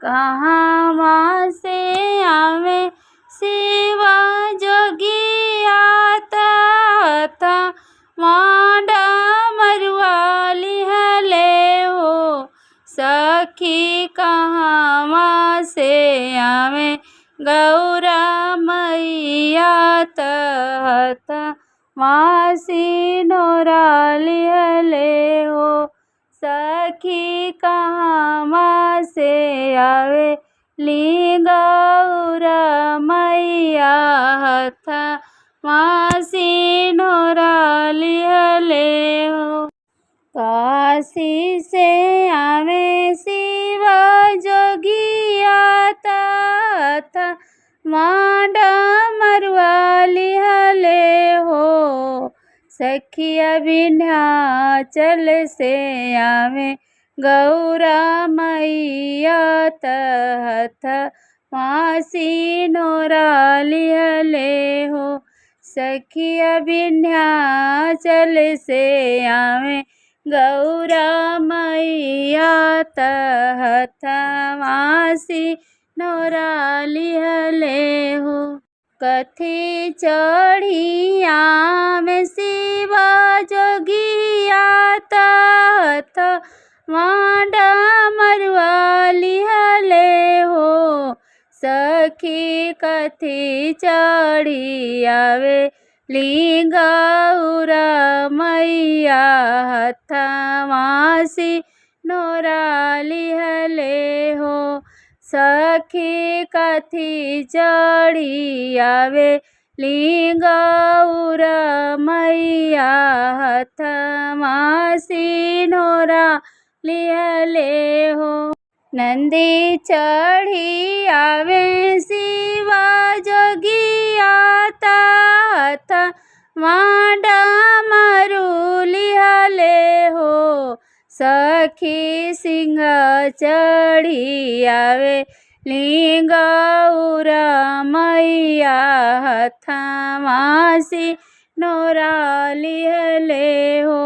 कहवा से आवे शिव जोगिया तथा मांडा मरुआ लिहले हो। सखी कहवा से आवे गौरा मैया तहत मासी नोरा लिहले हो। सखी कहवा से आवे ली गौरा मैया हथ मासी नोरा लिहले हो। काशी से आवे शिव जोगिया तथा मांडा मरुआ लिहले हो। सखिया विंध्याचल से आवे गौरा मैया तहथ मासी नोरा लिहले हो। सखिया विंध्याचल से आवे गौरा मैया तहथ मासी नोरा लिहले हो। कथी चढ़िया में शिव जोगिया तथ मांडा मरुआ लिहले हो। सखी कथी चढ़ी आवे ली गौरा मैया हथ मासी नोरा लिहले हो। सखी कथी चढ़ी आवे ली गौरा मैया हथ मासी नोरा लिहले हो। नंदी चढ़ी आवे शिव जोगिया तथ मांडा मरु लिहले हो। सखी सिंह चढ़ी आवे ली गौरा मैया हथ मासी नोरा लिहले हो।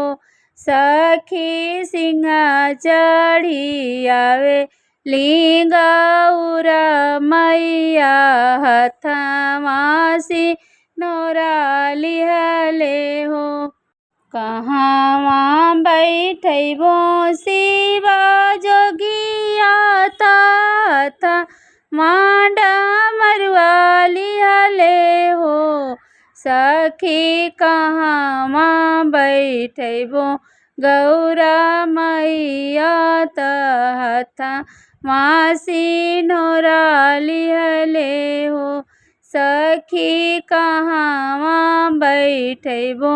सखी सिंह चढ़ी आवे ली गौरा मैया हथ मासी नोरा लिहले हो। कहवा बैठबो शिव जोगिया तथ मांडा मरुआ लिहले हो। सखी कहवा बैठबो गौरा मैया तहथ मासी नोरा लिहले हो। सखी कहवा बैठबो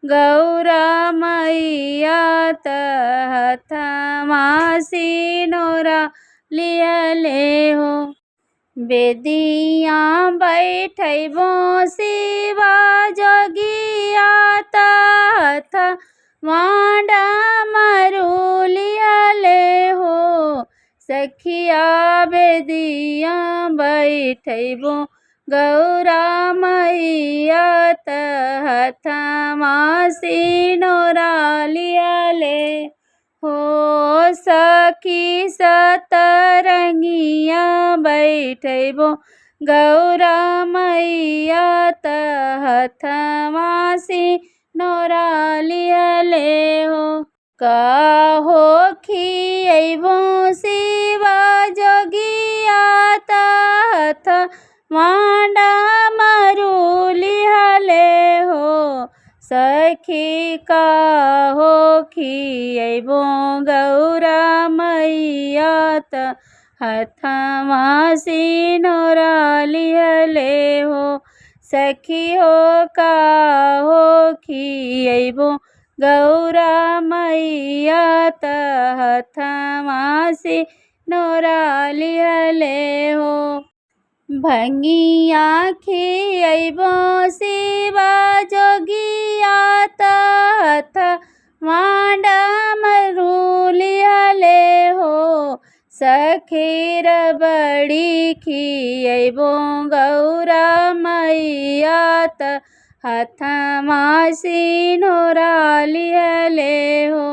गौरा मैया तहथ मासी नोरा लिहले हो। बेदिया बैठबो शिव जोगिया तथ मांडा मरु लिहले हो। सखिया बेदिया बैठबो गौरा मैया तहथ मासी नोरा लिहले हो। सखी सतरंगिया बैठबो गौरा मैया तहथ मासी नोरा लिहले हो। कहो खियबो शिव जोगिया तथ मांडा मरु लिहले हो। सखी कहो खियबो गौरा मैया तहथ मासी नोरा लिहले हो। सखी हो कहो खियबो गौरा मैया तहथ मासी नोरा लिहले हो। भंगिया खियबो शिव जोगिया तथ मांडा मरु लिहले हो। सखी रबड़ी खियबो गौरा मैया तहथ मासी नोरा लिहले हो।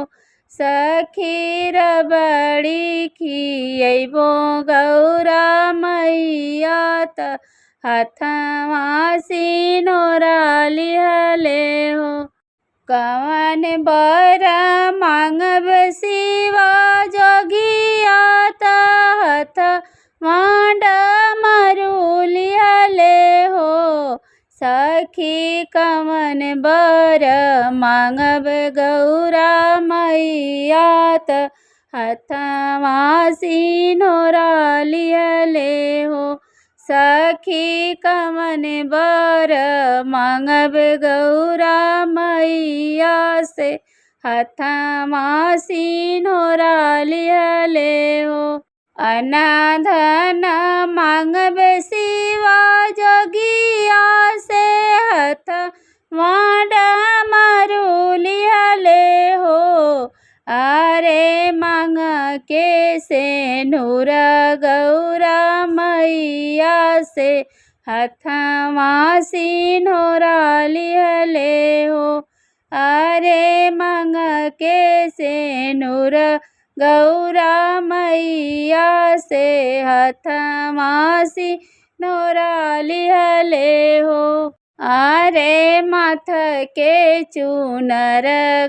सखी रबड़ी खियबो गौरा मैया त हथवा सिनोरा लिहले हो। कवन बर मांगब शिवा जोगिया त हथवा डमरू लिहले हो। सखी कवन बर मांगब गौरा मैया त हथवा सिनोरा लिहले हो। सखी कवन बर मांगब गौरा मैया से हथवा सिनोरा लिहले हो। अनाधन मांगब शिवा जोगिया से हथवा डमरू लिहले हो। अरे मांग के सेनुर गौरा मैया से हथवा सिनोरा लिहले हो। अरे मांग के सेनुर गौरा मैया से हथवा सिनोरा लिहले हो। अरे माथ के चुनर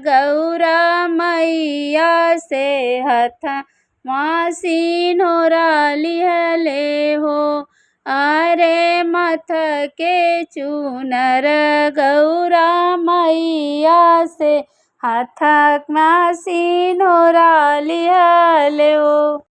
गौरा मैया से हथवा सिनोरा लिहले हो। अरे माथ के चुनर गौरा मैया से हथवा सिनोरा लिहले हो।